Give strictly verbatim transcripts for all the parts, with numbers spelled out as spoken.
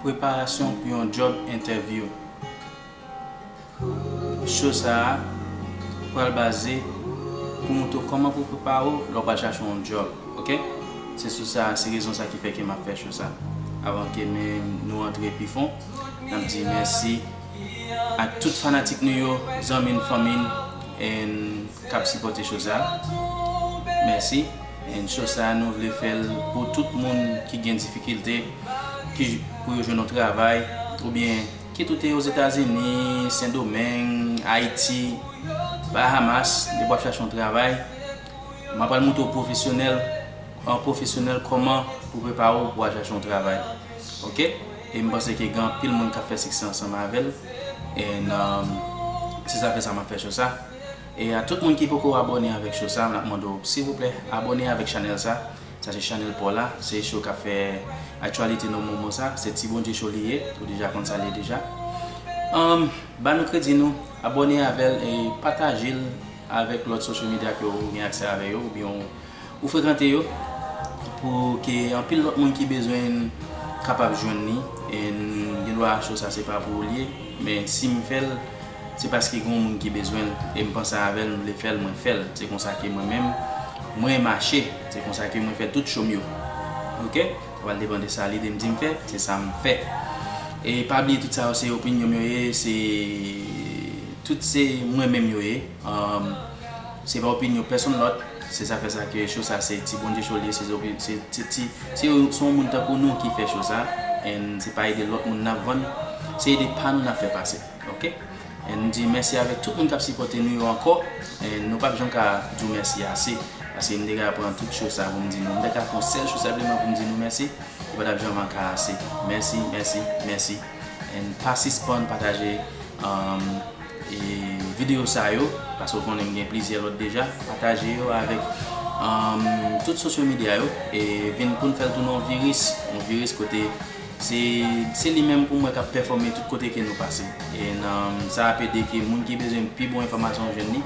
Preparasyon pou yon job interview. Show sa a pral baze pou montre w kòman pou w prepare w lè w pral chache yon job, oke? Se sou sa, se rezon sa ki fè ke m ap fè show sa. Avan ke men nou antre pi fon, n ap di mèsi ak tout fanatik nou yo, zanmi n, fanmi n, and k ap sipòte show sa. Mèsi. And show sa, nou vle fè l pou tout moun ki gen difikilte, ki, pou yo jwenn yon travay, oubyen kit ou te Ozetazini, Sendomeng, Ayiti, Bahamas, depi w ap chache yon travay, m ap pral montre w pwofesyonèl, an pwofesyonèl kòman pou prepare w pou w al chache yon travay. Oke? E m panse ke gen anpil moun k ap fè siksè ansanm avè l. And, um, se sa fè sa m ap fè show sa. E a tout moun ki poko abòne avèk show sa, m ap mande w, silvouplè, abòne avèk chanèl sa. Sa se chanèl pa w la. Se show k ap fè aktyalite nan moman sa. Se Ti Bondye Show li ye. Ou deja konn sa l ye deja. Um, ba nou kredi nou, abòne avè l e pataje l avèk lòt social media ke w gen aksè avè yo, oubyen w ou frekante yo, pou ke anpil lòt moun ki bezwen l kapab jwenn li. E gen dwa show sa se pa pou ou l ye, men si m fè l, se paske gen yon moun ki bezwen l, e m panse avè l, m vle fè l, mwen fè l. Se konsa ke mwen menm, mwen mache. Se konsa ke mwen fè tout show m yo. Oke? Sa pral depann de sa lidè m di m fè, se sa m fè. E pa bliye tout sa yo se opinyon m yo ye, se, tout se mwen menm yo ye. Um, se pa opinyon pèsonn lòt. Se sa fè sa ke show sa se Ti Bondye Show li ye, se, se, se, ti, se, se yon moun tankou nou ki fè show sa. And se pa ide lòt moun n ap vann, se ide pa nou n ap fè pase. Oke? And m di mèsi avèk tout moun k ap sipòte nou yo ankò. And nou p ap janm ka di w mèsi ase. Paske m te ka pran tout show sa pou m di nou. M te ka fè yon sèl show senpleman pou m di nou mèsi. Li pa t ap janm ka ase. Mèsi, mèsi, mèsi. And pa sispann pataje, um, e videyo sa yo, paske w konnen m gen plizyè lòt deja. Pataje yo avèk, um, tout social media yo, e vin pou n fè l tounen yon viris, yon viris kote se, se li menm pou mwen k ap pèfòme tout kote ke nou pase. E nan sa ap ede ke moun ki bezwen pi bon enfòmasyon jwenn li,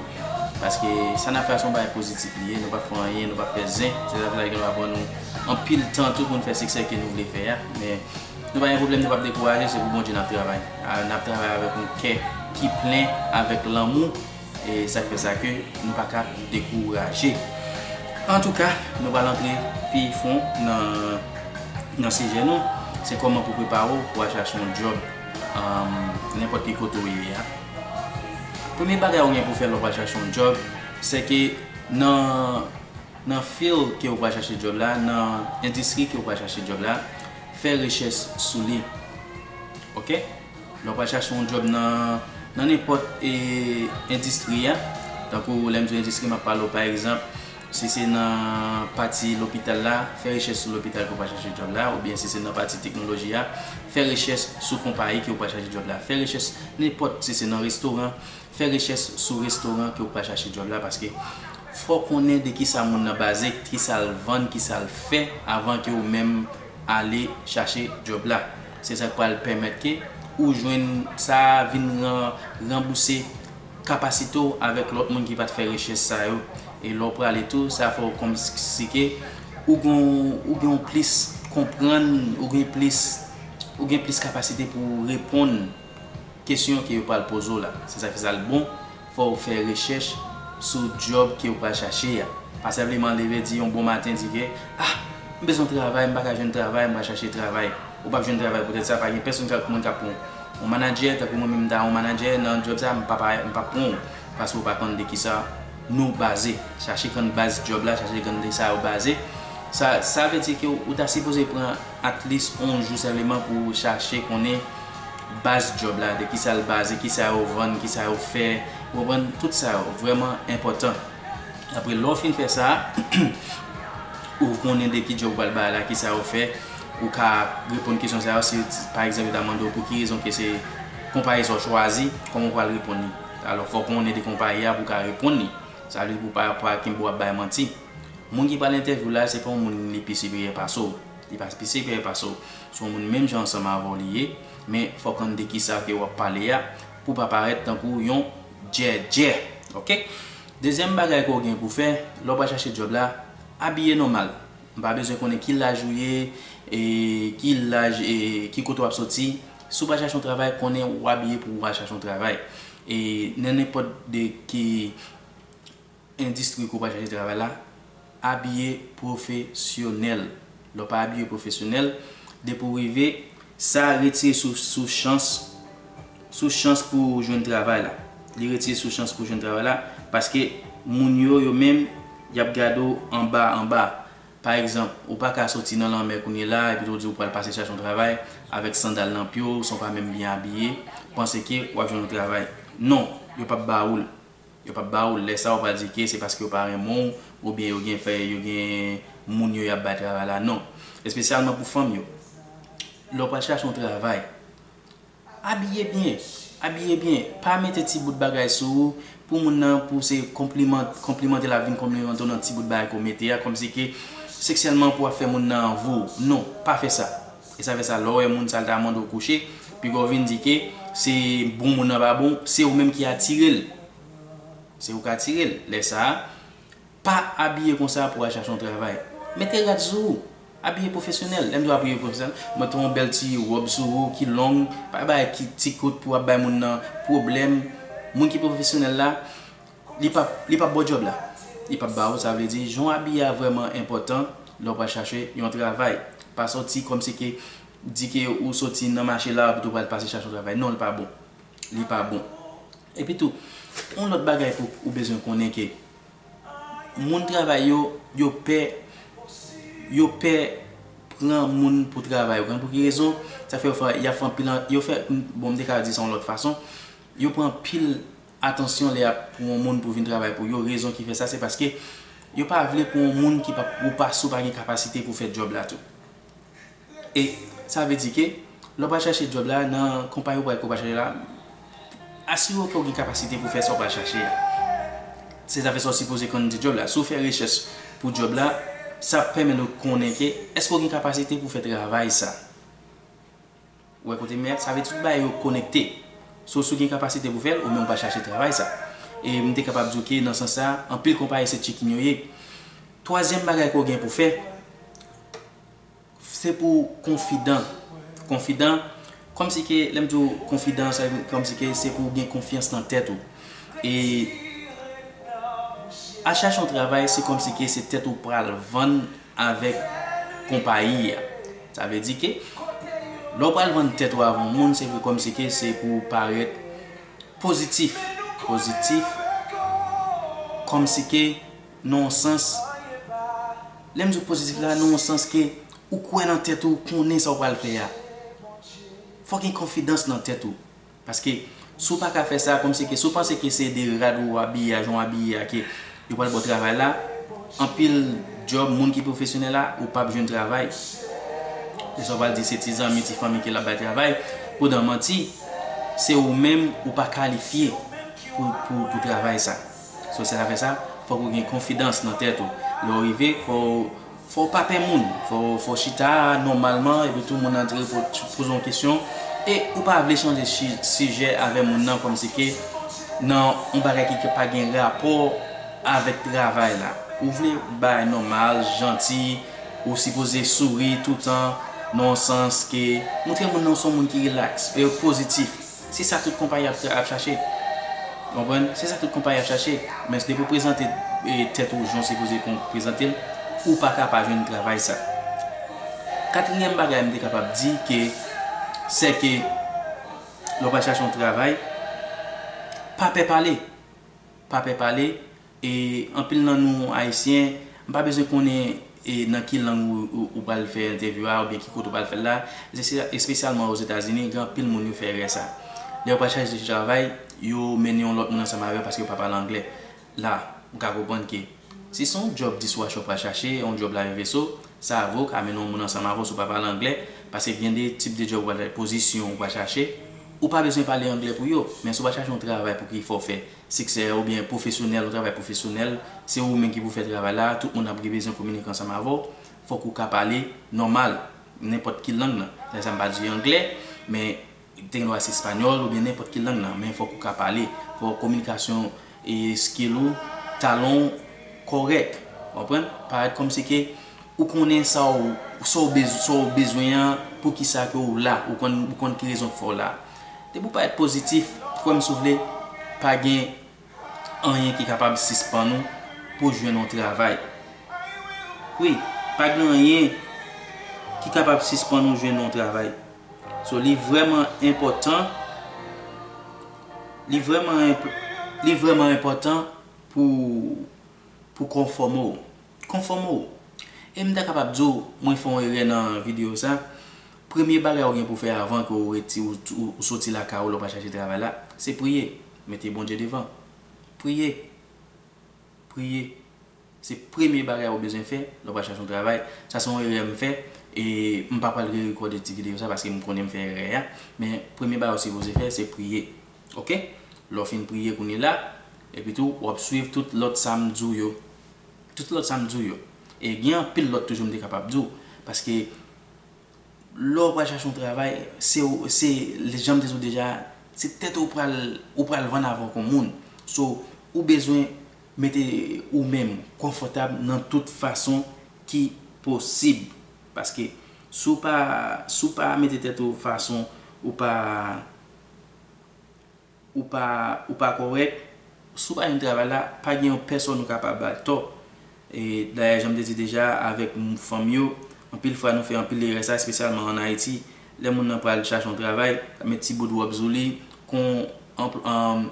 paske sa n ap fè a se yon bagay pozitif li ye, nou p ap fè anyen, nou p ap fè zen, se sa k ap ban nou anpil tan tou pou n fè siksè ke nou vle fè a, men nou pa gen pwoblèm, nou p ap dekouraje, se pou Bondye n ap travay. A, n ap travay avèk yon kè ki plen avèk lanmou, e sa k fè sa ke nou pa ka dekouraje. Antouka, nou pral antre pi fon nan, nan sijè nou, se kòman pou prepare w pou al chache yon djòb, um, nenpòt ki kote w ye a. Premye bagay ou gen pou fè lè w pral chache yon djòb, se ke nan, nan field ke w pral chache djòb la, nan endistri ke w pral chache djòb la, fè rechèch sou li. Oke? Lè w pral chache yon djòb nan, nan nenpòt, e, endistri a, tankou lè m di w endistri, m ap pale w pa egzanp, si se nan pati lopital la, fè rechèch sou lopital ke w pral chache djòb la, oubyen si se nan pati teknoloji a, fè rechèch sou konpayi ke w pral chache djòb la, fè rechèch nenpòt, si se nan restoran, fè rechèch sou restoran ke w pral chache djòb la, paske fò w konnen de kisa moun nan baze, kisa l vann, kisa l fè, avan ke w menm ale chache djòb la. Se sa k pral pèmèt ke ou jwenn sa a vin ran-, ranbouse kapasite w avèk lòt moun ki pa t fè rechèch sa yo. E lè w prale tou, sa fè w kòmsi ke ou gen, ou gen plis konprann, ou gen plis, ou gen plis kapasite pou w reponn kesyon ke yo pral poze w la. Se sa k fè sa l bon, fò w fè rechèch sou djòb ke w pral chache a. Pa senpleman leve di yon bon maten di ke, ah, m bezwen travay, m pa ka jwenn travay, m pral chache travay. Ou p ap jwenn travay poutèt sa, pa gen pèsonn k ap, moun k ap pran w. Yon manadjè, tankou mwen menm m ta yon manadjè nan djòb sa, m pa, pa, m p ap pran w. Paske w pa konn de kisa nou baze. Chache konn baz djòb la, chache konn de sa yo baze. Sa, sa vle di ke w ta sipoze pran at least yon jou sèlman pou w chache konnen baz djòb la, de kisa l baze, kisa yo vann, kisa yo fè, ou konprann, tout sa yo vrèman enpòtan. Apre, lè w fin fè sa, ou konnen de ki djòb ou pral bay la, kisa yo fè, ou ka reponn kesyon sa yo, si, pa egzanp, yo ta mande w pou ki rezon ke se konpayi sa w chwazi, kòman w pral reponn li. Alò, fò w konnen de konpayi a pou w ka reponn li. Sa vle di pou w pa, pa kenbe w ap bay manti. Moun ki pral entèvyou la, se pa yon moun li pi siperyè pase w. Li pa pi siperyè pase w. Se yon moun menm jan ansanm avè w li ye, men fòk ann de kisa ke w ap pale a, pou w pa parèt tankou yon djèdjè. Oke? Dezyèm bagay ke w gen pou fè, lè w pral chache djòb la, abiye nòmal. M pa bezwen konnen ki laj ou ye, e, ki laj, e, ki kote w ap soti. Si w pral chache yon travay, konnen w abiye pou w al chache yon travay. E nan nenpòt de ki endistri ke w pral chache travay la, abiye pwofesyonèl. Lè w pa abiye pwofesyonèl, depi w rive, sa retire sou, sou chans, sou chans pou w jwenn travay la. Li retire sou chans pou w jwenn travay la, paske moun yo, yo menm, y ap gade w anba, anba. Pa egzanp, ou pa ka soti nan lanmè kounye la, epi tou w di w pral pase chache yon travay avèk sandal nan pye w, san w pa menm byen abiye, panse ke w ap jwenn yon travay. Non, yo p ap ba ou l. Yo p ap ba ou l. Lè sa a, w pral di ke se paske yo pa renmen w, oubyen yo gen fè, yo gen moun yo y ap bay travay la. Non. Espesyalman pou fanm yo. Lè w pral chache yon travay, abiye byen. Abiye byen. Pa mete ti bout bagay sou ou pou moun nan, pou se konpliman, konplimante l ap vin konplimante w nan ti bout bagay ke w mete a, kòmsi ke seksyèlman pou w ap fè moun nan anvi w. Non, pa fè sa. E sa fè sa, lè w wè moun sa l ta mande w kouche, piga w vin di ke se bon moun nan pa bon, se ou menm ki atire l. Se ou k atire l. Lè sa a, pa abiye konsa pou w al chache yon travay. Mete rad sou ou. Abiye pwofesyonèl. Lè m di w abiye pwofesyonèl, mete yon bèl ti wòb sou ou ki long, pa bay ki ti kout pou w ap bay moun nan pwoblèm. Moun ki pwofesyonèl la, li p ap, li p ap ba w djòb la. Li p ap ba ou, sa vle di, jan w abiye a vrèman enpòtan lè w pral chache yon travay. Pa soti kòmsi ke, di ke ou soti nan mache la, epi tou pral pase chache yon travay. Non, li pa bon. Li pa bon. Epi tou, yon lòt bagay pou ou bezwen konnen ke moun travay yo, yo pè, yo pè pran moun pou travay. Ou konn pou ki rezon? Sa fè yo fè, y ap fè anpil an-, yo fè, bon, m te ka di sa yon lòt fason. Yo pran anpil atansyon lè y ap pran yon moun pou vin travay pou yo. Rezon ki fè sa, se paske yo pa vle pran yon moun ki pa, ou pa, si w pa gen kapasite pou fè djòb la tou. E sa vle di ke lè w pral chache djòb la, nan konpayi ou pral, ke w pral chache la, asire w ke w gen kapasite pou fè sa w pral chache a. Se sa fè sa w sipoze kandide djòb la. Si w fè rechèch pou djòb la, sa ap pèmèt ou konnen ke èske w gen kapasite pou fè travay sa. Ou wè kote m ye a? Sa vle di tout bagay yo konekte. So, si w gen kapasite pou fè l, ou menm w pral chache travay sa. E m te kapab di w ke nan sans sa, anpil konpayi se chicken yo ye. Twazyèm bagay ke w gen pou fè, se pou w konfidan. Konfidan, kòmsi ke, lè m di w konfidan, sa vle di kòmsi ke se pou w gen konfyans nan tèt ou. E al chache yon travay, se kòmsi ke se tèt ou pral vann avèk konpayi a. Sa vle di ke lè w pral vann tèt ou avè yon moun, se vre kòmsi ke se pou w parèt pozitif. Pozitif, kòmsi ke nan yon sans, lè m di w pozitif la, nan yon sans ke ou kwè nan tèt ou, ou konnen sa w pral fè a. Fò w gen konfidans nan tèt ou. Paske si w pa ka fè sa, kòmsi ke si w panse ke se de rad ou abiye a, jan w abiye a, ke yo pral ba w travay la, anpil djòb, moun ki pwofesyonèl la, ou p ap jwenn travay. E sa w pral di se ti zanmi, ti fanmi ke l ap bay travay, pandan manti, se ou menm ou pa kalifye pou, pou, pou travay sa. So, se sa fè sa, fòk ou gen konfidans nan tèt ou. Lè w rive, fò w Fò w pa pè moun. Fò, fò w chita nòmalman, epi tou moun nan antre pou poze yon kesyon. E ou pa vle chanje chi-, sijè avè moun nan kòmsi ke nan yon bagay ki, ki pa gen rapò avèk travay la. Ou vle bagay nòmal, janti, ou sipoze souri toutan, nan yon sans ke montre moun nan w se yon moun ki rilaks, e pozitif. Se sa tout konpayi ap, ap chache. Konprann? Se sa tout konpayi ap chache. Men depi w prezante, e, tèt ou jan w sipoze kon-, prezante l, ou pa ka pa jwenn travay sa. Katriyèm bagay m te kapab di ke, se ke lè w pral chache yon travay, pa pè pale. Pa pè pale. E anpil nan nou Ayisyen, m pa bezwen konnen, e, nan ki lang ou, ou, ou pral fè entèvyou a, oubyen ki kote ou pral fè l la. Espe-, espesyalman Ozetazini, gen anpil moun yo fè erè sa. Lè yo pral chache travay, yo mennen yon lòt moun ansanm avè yo paske yo pa pale anglè. La, ou ka konprann ke si se yon djòb dishwasher w pral chache, yon djòb lave veso, sa vre w ka mennen yon moun ansanm avè w si w pa pale anglè, paske gen de tip de djòb ou pral, pozisyon ou pral chache, ou pa bezwen pale anglè pou yo. Men si w pral chache yon travay pou ki fò w fè siksè oubyen pwofesyonèl, yon travay pwofesyonèl, se ou menm ki pou fè travay la, tout moun ap gen bezwen kominike ansanm avè w, fòk ou ka pale nòmal, nenpòt ki lang nan. Lè sa m pa di anglè, men te gen dwa se espanyòl oubyen nenpòt ki lang nan, men fòk ou ka pale, fòk kominikasyon e skill ou, talon w kòrèk. Konprann? Parèt kòmsi ke Ou konnen sa w, sa w bez-, sa w bezwen an, poukisa ke w la, ou konn, ou konn ki rezon k fè w la. Depi w parèt pozitif, kwè m si w vle, pa gen anyen ki kapab sispann ou pou jwenn yon travay. Wi, pa gen anyen ki kapab sispann ou jwenn yon travay. So, li vrèman enpòtan, li vrèman enp-, li vrèman enpòtan pou, pou konfòme w. Konfòme w. E m ta kapab di w, mwen fè yon erè nan videyo sa. Premye bagay ou gen pou fè avan ke ou reti-, ou, ou, ou soti lakay ou lè w pral chache travay la, se priye. Mete Bondye devan. Priye. Priye. Se premye bagay ou bezwen fè lè w pral chache yon travay. Sa se yon erè m fè. E m pa pral re-rekòde ti videyo sa paske m konnen m fè erè a. Men premye bagay ou sipoze fè, se priye. Oke? Lè w fin priye kounye la, epi tou, w ap swiv tout lòt sa m di w yo. Tout lòt sa m di w yo. E gen anpil lòt toujou m te kapab di w. Paske lè w pral chache yon travay, se, se, jan m te di w deja, se tèt ou pral, ou pral vann avèk yon moun. So, ou bezwen mete ou menm konfòtab nan tout fason ki posib. Paske si w pa, si w pa mete tèt ou fason ou pa, ou pa, ou pa kòrèk, si w pa jwenn travay la, pa gen yon pèsòn ou kapab bay tò. E dayè, jan m te di deja, avèk m-, fanm yo, anpil fwa nou fè anpil erè sa, espesyalman ann Ayiti. Lè moun nan pral chache yon travay, l ap met ti bout wòb sou li, kon, anp-, anm,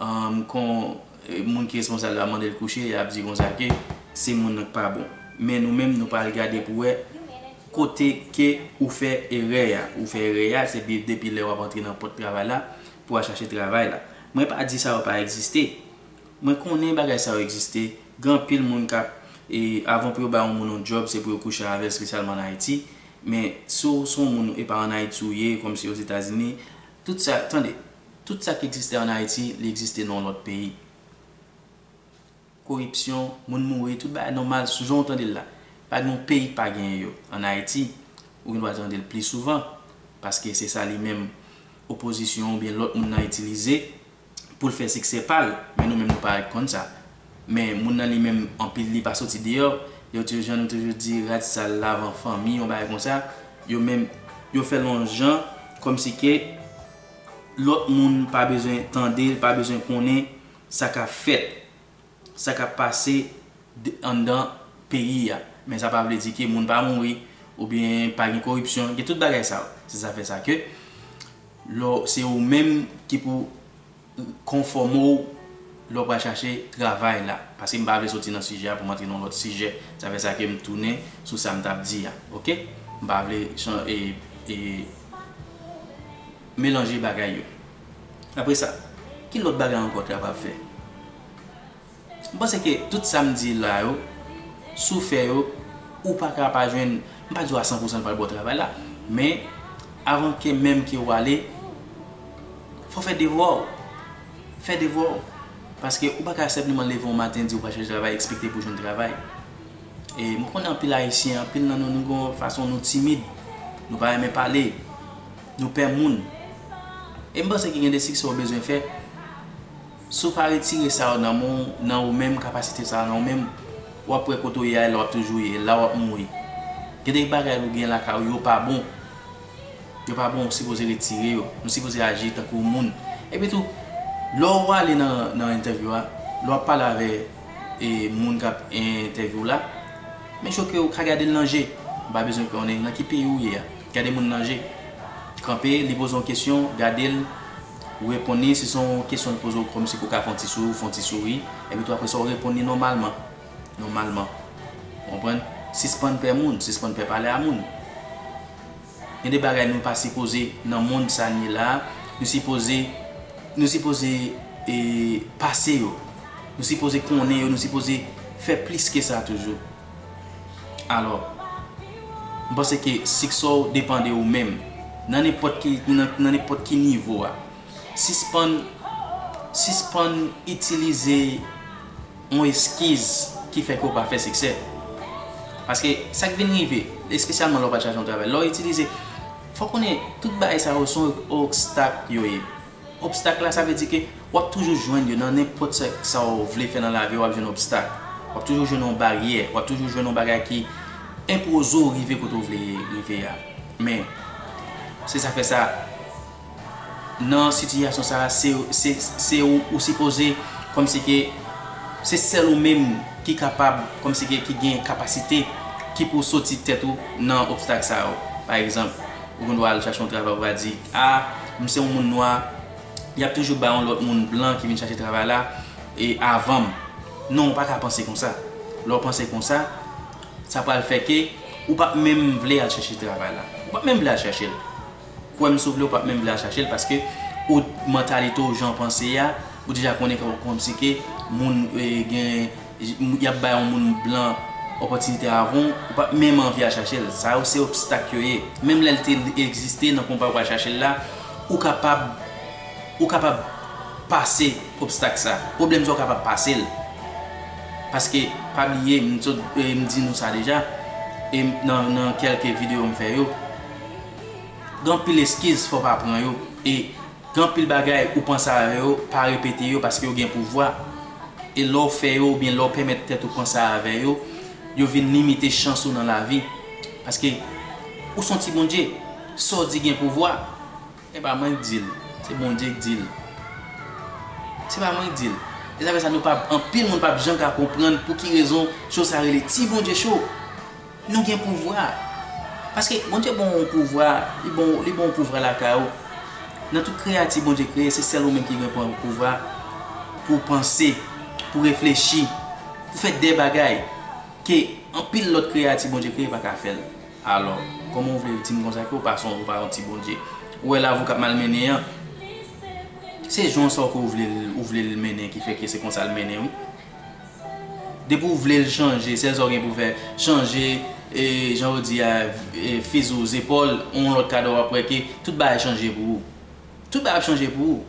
anm, kon, e, moun ki responsab la mande l kouche, y ap di konsa ke se moun nan k pa bon. Men nou menm, nou pral gade pou wè kote ke ou fè erè a. Ou fè erè a, se bi-, depi lè w ap antre nan pòt travay la, pou w al chache travay la. Mwen pa di sa yo pa egziste. Mwen konnen bagay sa yo egziste. Gen anpil moun k ap, e, avan pou yo bay yon moun yon djòb, se pou yo kouche avè l, espesyalman ann Ayiti. Men si w se yon moun, e pa ann Ayiti w ye, kòmsi Ozetazini, tout sa, tande, tout sa ki egziste ann Ayiti, li egziste nan yon lòt peyi. Koripsyon, moun mouri, tout bagay nòmal, sou jan w tande l la. Pa gen yon peyi k pa genyen yo. Ann Ayiti, ou gen dwa tande l pli souvan, paske se sa li menm opozisyon oubyen lòt moun nan itilize pou l fè siksè pa l. Men nou menm nou pa konn sa. Men moun nan li menm, anpil li pa soti deyò. Yo toujou, jan nou toujou di, rat sal lave an fanmi, yon bagay konsa. Yo menm, yo fè l yon jan, kòmsi ke lòt moun pa bezwen tande l, pa bezwen konnen sa k ap fèt, sa k ap pase de-, anndan peyi a. Men sa pa vle di ke moun pa mouri, oubyen pa gen koripsyon, gen tout bagay sa yo. Se sa fè sa ke lè w, se ou menm ki pou konfòme w lè w pral chache travay la. Paske m pa vle soti nan sijè a pou m antre nan lòt sijè. Sa fè sa ke m tounen sou sa m t ap di a. Oke? M pa vle chan-, e, e, melanje bagay yo. Apre sa, ki lòt bagay ankò w kapab fè? M panse ke tout sa m di la yo, si w fè yo, ou pa ka pa jwenn, m pa di w a san pousan l pral ba w travay la, men avan ke menm ke w ale, fò w fè devwa w. Fè devwa w. Paske ou pa ka senpleman leve yon maten di w pral chèche travay, ekspekte pou w jwenn travay. E m konnen anpil Ayisyen, anpil nan nou, nou gen yon fason nou timid. Nou pa renmen pale. Nou pè moun. E m panse ke gen de siksè w bezwen fè. Si w pa retire sa yo nan men w, nan ou menm, kapasite sa yo nan ou menm, w ap wè kote w ye a, e la w ap toujou ye, la w ap mouri. Gen de bagay ou gen lakay ou, yo pa bon. Yo pa bon, ou sipoze retire yo. Nou sipoze aji tankou moun. Epi tou, lè w ale nan, nan entèvyou a, lè w ap pale avè, e, moun k ap entèvyou w la, men choke ou ka gade l nan je. Ou pa bezwen konnen nan ki peyi w ye a. Gade moun nan je. Kanpe, li poze w kesyon, gade l, ou reponn li. Si se yon kesyon l poze w kòmsi pou w ka fè yon ti souri, ou fè yon ti souri. Epi tou apre sa, ou reponn li nòmalman. Nòmalman. Ou konprann? Sispann pè moun, sispann pè pale a moun. Gen de bagay nou pa sipoze nan mond sa n ye la a. Nou sipoze, nou sipoze, e, pase yo. Nou sipoze konnen yo, nou sipoze fè plis ke sa toujou. Alò, m panse ke siksè w depann de ou menm. Nan nenpòt ki, nan, nan nenpòt ki nivo a. Sispann, sispann itilize yon eskiz ki fè ke w pa fè siksè. Paske sa k vin rive, espesyalman lè w pral chache yon travay, lè w itilize, fò w konnen tout bagay sa yo se yon obstak yo ye. Obstak la, sa vle di ke w ap toujou jwenn yo nan nenpòt sa, sa w vle fè nan lavi w, w ap jwenn obstak. W ap toujou jwenn yon baryè, w ap toujou jwenn yon bagay ki, enpoze w rive kote w vle rive a. Men, se sa fè sa, nan sitiyasyon sa a, se, se, se ou, ou sipoze, kòmsi ke, se sèl ou menm ki kapab, kòmsi ke, ki gen kapasite, ki pou soti tèt ou nan obstak sa yo. Pa egzanp, ou gen dwa al chache yon travay, ou va di, a, m se yon moun nwa, y ap toujou bay yon lòt moun blan ki vin chache travay la, e avan m. Non, ou pa ka panse konsa. Lè w panse konsa, sa pral fè ke ou p ap menm vle al chache travay la. Ou p ap menm vle al chache l. Kwè m si w vle, ou p ap menm vle al chache l, paske ou, mantalite w, jan w panse a, ou deja konnen kò-, kòmsi ke moun, e, gen, y ap bay yon moun blan opòtinite avan w, ou p ap menm anvi al chache l. Sa yo se obstak yo ye. Menm lè l te egziste nan konpa w al chache l la, ou kapab, ou kapab pase obstak sa. Pwoblèm sa, ou kapab pase l. Paske, pa bliye, m sot, e, m di nou sa deja, e nan, nan kèlke videyo m fè yo, gen anpil eskiz, fò w pa pran yo. E gen anpil bagay ou panse avè yo, pa repete yo paske yo gen pouvwa. E lè w fè yo oubyen lè w pèmèt tèt ou panse avè yo, yo vin limite chans ou nan lavi. Paske ou se yon ti Bondye, sa w di gen pouvwa. E pa mwen k di l, se Bondye k di l. Se pa mwen k di l. E sa fè sa nou p ap, anpil moun p ap janm ka konprann pou ki rezon show sa rele Ti Bondye Show. Nou gen pouvwa. Paske Bondye ba w yon pouvwa, li ba w, li ba w yon pouvwa lakay ou. Nan tout kreyati Bondye kreye, se sèl ou menm ki gen pou-, pouvwa pou w panse, pou w reflechi, pou w fè de bagay ke anpil lòt kreyati Bondye kreye pa ka fè l. Alò, kòman w vle di m konsa ke w pa se yon, ou pa yon ti Bondye? Ou wè lavi w k ap malmennen an, se jan sa w ke w vle l, ou vle l mennen ki fè ke se konsa l mennen, wi. Depi w vle l chanje, sèl sa w gen pou fè, chanje, e, jan yo di a, e, fizi w, zepòl, yon lòt kadò w ap wè ke tout bagay chanje pou ou. Tout bagay ap chanje pou ou.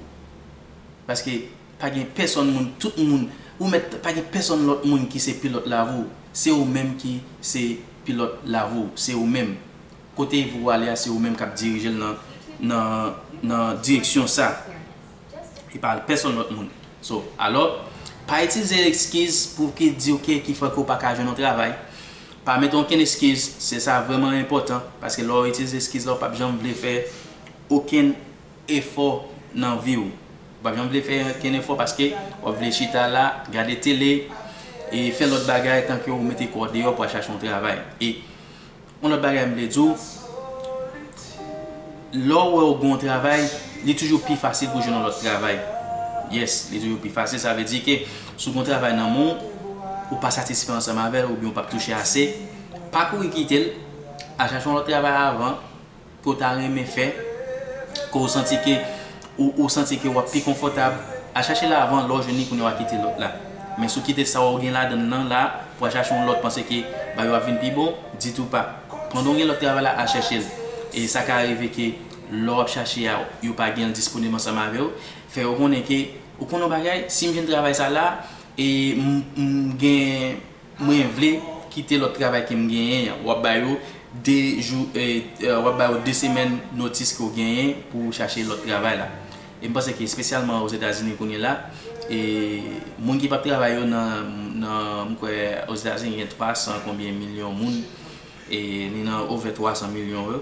Paske pa gen pèsonn moun, tout moun, ou mèt, pa gen pèsonn lòt moun ki se pilòt lavi w. Se ou menm ki se pilòt lavi w. Se ou menm. Kote pou w ale a, se ou menm k ap dirije l nan, nan, nan direksyon sa. E pa pèsonn lòt moun. So, alò, pa itilize eskiz pou ki di w ke ki fè ke w pa ka jwenn yon travay. Pa mete okenn eskiz, se sa vrèman enpòtan, paske lè w itilize eskiz la, w p ap janm vle fè okenn efò nan vi w. W p ap janm vle fè okenn efò paske w ap vle chita la, gade tele, e fè lòt bagay, tanke w mete kò w deyò pou al chache yon travay. E yon lòt bagay m vle di w, lè w wè w gen yon travay, li toujou pi fasil pou jwenn yon lòt travay. Yes, li toujou pi fasil. Sa vle di ke si w gen yon travay nan men w, ou pa satisfè ansanm avè l, oubyen w p ap touche ase, pa kouri kite l, al chache yon lòt travay avan, ke w ta renmen fè, ke w santi ke, ou, ou santi ke w ap pi konfòtab, al chache l avan, lè w jwenn li kounye a w a kite lòt la. Men si w kite sa w gen ladan l nan la, pou al chache yon lòt, panse ke bagay yo ap vin pi bon, ditou pa. Pandan w gen lòt travay la, al chèche l. E sa ka rive ke lè w ap chache a, yo pa gen l disponib ansanm avè w, fè yo konnen ke, ou konn yon bagay, si m jwenn travay sa la, e m, m gen mwen vle kite lòt travay ke m genyen an. W ap ba yo de jou, e, e, w ap ba yo de semèn notis ke w genyen pou w chache lòt travay la. E m panse ke espesyalman Ozetazini kounye la, e moun ki p ap travay yo nan, nan, m kwè Ozetazini gen twa san konbyen milyon moun, e li nan over twa san milyon yo.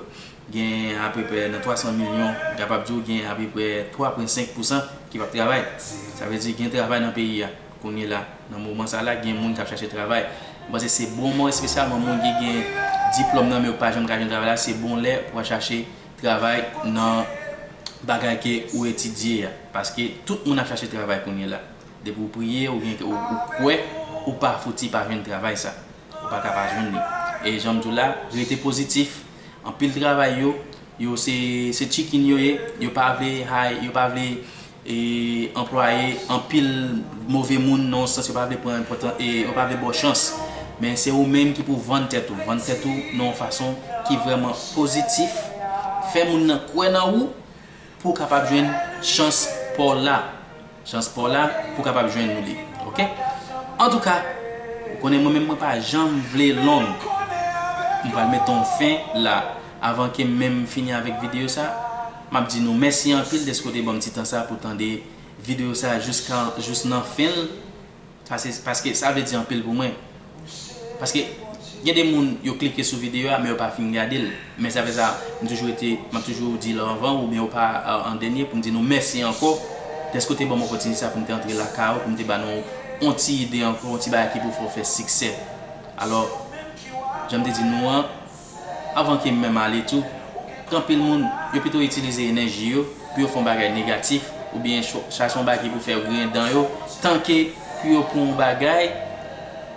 Gen apeprè nan twa san milyon, m kapab di w gen apeprè twa pwen senk pousan ki p ap travay. Sa vle di gen travay nan peyi a. Kounye la, nan moman sa la, gen moun k ap chache travay. M panse se bon mò, espesyalman moun ki gen diplòm nan men yo k pa janm ka jwenn travay la, se bon lè pou w al chache travay nan bagay ke ou etidye a. Paske tout moun ap chache travay kounye la. Depi w priye, ou gen, ou, ou kwè, ou pa fouti pa jwenn travay sa. Ou pa ka pa jwenn li. E jan m di w la, rete pozitif. Anpil travay yo, yo se, se chicken yo ye. Yo pa vle hire, yo pa vle, e, anplwaye anpil move moun nan yon sans, yo pa vle pran enpòtan, e, yo pa vle ba w chans. Men se ou menm ki pou vann tèt ou. Vann tèt ou nan yon fason ki vrèman pozitif. Fè moun nan kwè nan ou pou w kapab jwenn chans pa w la. Chans pa w la pou w kapab jwenn li. Oke? Antouka, ou konnen mwen menm mwen pa janm vle long. M pral mete yon fen la. Avan ke m menm fini avèk videyo sa, m ap di nou mèsi anpil dèske w te ban m ti tan sa pou tande videyo sa jiska, jis nan fen l. Sa se, paske sa vle di anpil pou mwen. Paske Gen de moun, yo klike sou videyo a, men yo pa fin gade l. Men sa fè sa, m toujou rete, m ap toujou di l anvan, oubyen yo pa, euh, an dènye, pou m di nou mèsi ankò dèske w te ban m opòtinite sa pou m te antre lakay ou, pou m te ba nou yon ti ide ankò, yon ti bagay ki pou fè w fè siksè. Alò, jan m te di nou an, anvan ke m menm ale tou, gen anpil moun, yo pito itilize enèji yo pou yo fè yon bagay negatif, oubyen cho-, chache yon bagay ki pou fè yo griyen dan yo, tanke pou yo pran yon bagay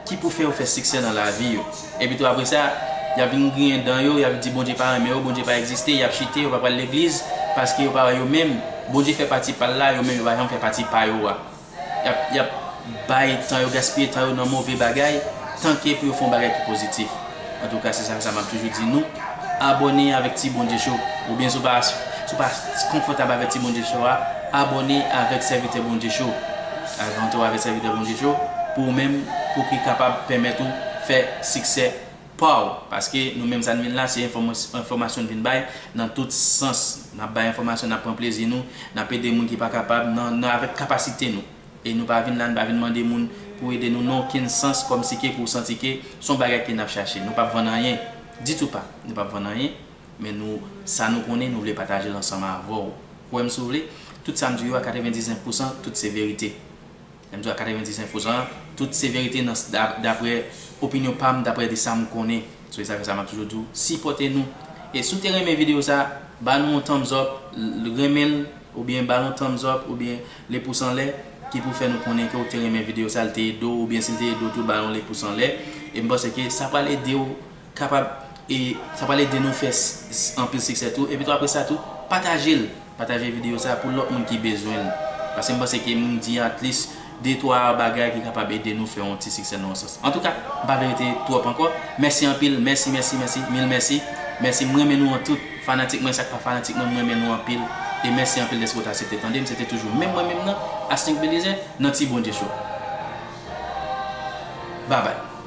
ki pou fè yo fè siksè nan lavi yo. Epi tou apre sa, y ap vin griyen dan yo, y ap di Bondye pa renmen yo, Bondye pa egziste, y ap chite, yo pa pral legliz, paske yo pa wè yo menm, Bondye fè pati pa l la, yo menm yo pa janm fè pati pa yo a. Y ap, y ap bay tan yo, gaspiye tan yo nan move bagay, tanke pou yo fè yon bagay ki pozitif. Antouka, se sa, sa m ap toujou di nou. Abòne avèk Ti Bondye Show. Oubyen si w pa, si w pa konfòtab avèk Ti Bondye Show a, abòne avèk Sèvitè Bondye Show. Abòne avèk Sèvitè Bondye Show pou ou menm, pou ki kapab pèmèt ou fè siksè pa w. Paske nou menm sa n vin la, se enfòmas-, enfòmasyon n vin bay nan tout sans. N ap bay enfòmasyon, n ap pran plezi nou, n ap ede moun ki pa kapab nan, nan avèk kapasite nou. E nou pa vin la, nou pa vin mande moun pou ede nou nan okenn sans, kòmsi ke pou w santi ke se yon bagay ke n ap chache. Nou p ap vann anyen. Ditou pa. Nou p ap vann anyen. Men nou, sa nou konnen, nou vle pataje l ansanm avè w. Kwè m si w vle, tout sa m di yo a katrevendiznèf pousan, tout se verite. Lè m di w a katrevendiznèf pousan, tout se verite nan, da-, daprè opinyon pa m, daprè de sa m konnen. So, e sa fè sa m ap toujou di w, sipòte nou. E si w te renmen videyo sa, ba nou yon thumbs up, l-, renmen l, oubyen ba l yon thumbs up, oubyen le pous anlè, ki pou fè nou konnen ke w te renmen videyo sa, l te ede w, oubyen si l te ede w tou, ba l yon le pous anlè. E m panse ke sa pral ede w kapab, e sa pral ede nou fè s-, s-, anpil siksè tou. Epi tou apre sa tou, pataje l. Pataje videyo sa pou lòt moun ki bezwen l. Paske m panse ke m di at least de twa bagay ki kapab ede nou fè yon ti siksè nan yon sans. Antouka, m pa vle rete twòp ankò. Mèsi anpil, mèsi, mèsi, mèsi, mil mèsi. Mèsi, m renmen nou an tout. Fanatik mwen, sa k pa fanatik mwen, m renmen nou anpil. E mèsi anpil dèske w t aksepte tande m. Se te toujou menm mwen menm nan, Asnink Belizaire, nan Ti Bondye Show. Babay.